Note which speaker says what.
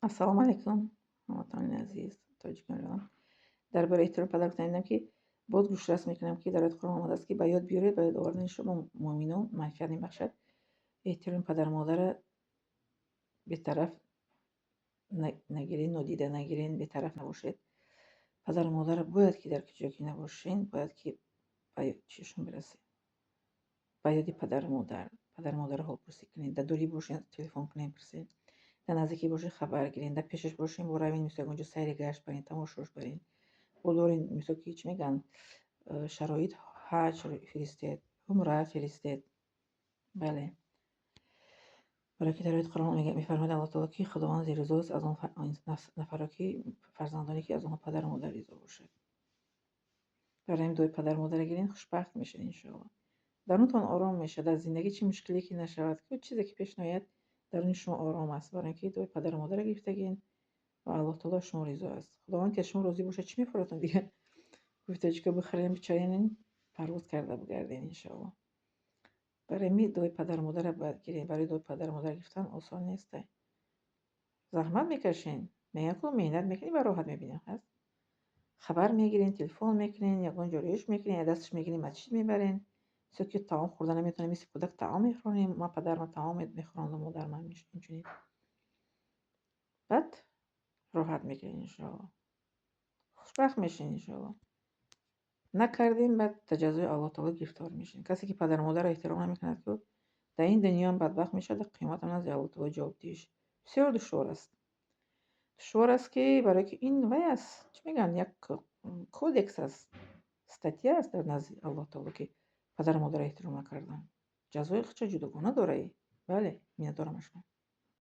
Speaker 1: Ассалому алайкум, ҳамватанони азиз, тоҷикони. Дар бораи эҳтироми падар гуфтан дидам, ки боз гӯшрас мекунам, ки дар ояти Қуръон омадааст, ки ба ёд биёред, ба ёд овардани шумо муъминон манфиат мебахшад. Эҳтироми падару модарра бетараф нагирен, нодида нагирен, бетараф набошед. Падару модарро бояд ки дар куҷое ки набошен, бояд ки ба чишон бирасед. Ба ёди падару модар, падару модарро ҳолпурсӣ кунед, дар дурӣ бошед, телефон кунед, пурсед, дар наздикӣ бошед, хабар гиред, дар пешаш бошед, бо равед, мисол, ягон ҷо сайри гашт барен, тамошош барен. Бо дорен, мисол, ки чӣ мегӯянд, шароит, ҳаҷ фиристед, умра фиристед. Бале. Барое ки дар ояти Қуръон мефармояд Аллоҳ таоло, ки Худованд ризост аз он нафаро, ки фарзандоне, ки аз онҳо падару модар ризо бошад. Барои ҳамин дуои падару модарро гирен, хушбахт мешавед, иншоалло. Дарунтон ором мешавад, дар зиндагӣ чӣ мушкиле ки нашавад, чизе ки пеш наояд, даруни шумо ором аст, барои ин ки дуои падару модарро гирифтагин ва Аллоҳ таоло аз шумо ризо аст. Худованд ки аз шумо розӣ бошад, чӣ мефурӯтон дигар? Гуфти тоҷико, бихӯрем, бичаренем, парвоз карда бигардем, иншоалло. Барои ҳамин дуои падару модарро бояд гирем. Барои дуои падару модар гирифтан осон нестай. Заҳмат мекашен, мегӯянд ку, меҳнат мекунӣ ва роҳат мебинӣ, ҳаст? Хабар мегирен, телефон мекунен, ягон ҷо рӯиш мекунен, я дасташ мегирен, масҷид мебарен. Мисол, ки таом хӯрда наметавонем, мисли кӯдак таом мехӯронем. Ман падарам таом мехӯрондам, модарам инчунин. Баъд роҳат мекунед, иншоалло. Хушбахт мешавед, иншоалло. Накардем, баъд дар ҷазои Аллоҳ таоло гирифтор мешавем. Касе ки падару модарро эҳтиром намекунад, ку дар ин дунёам бадбахт мешавад, дар қиёматам назди Аллоҳ таоло ҷавобдиҳиш бисёр душвор аст. Душвор аст, ки барое ки ин вай аст, чӣ мегӯянд, як кодекс аст, статья аст дар назди Аллоҳ таоло, ки падару модарро эҳтиром накардан. Ҷазои худша ҷудогона дораи. Бале, миннатдорам аз шумо.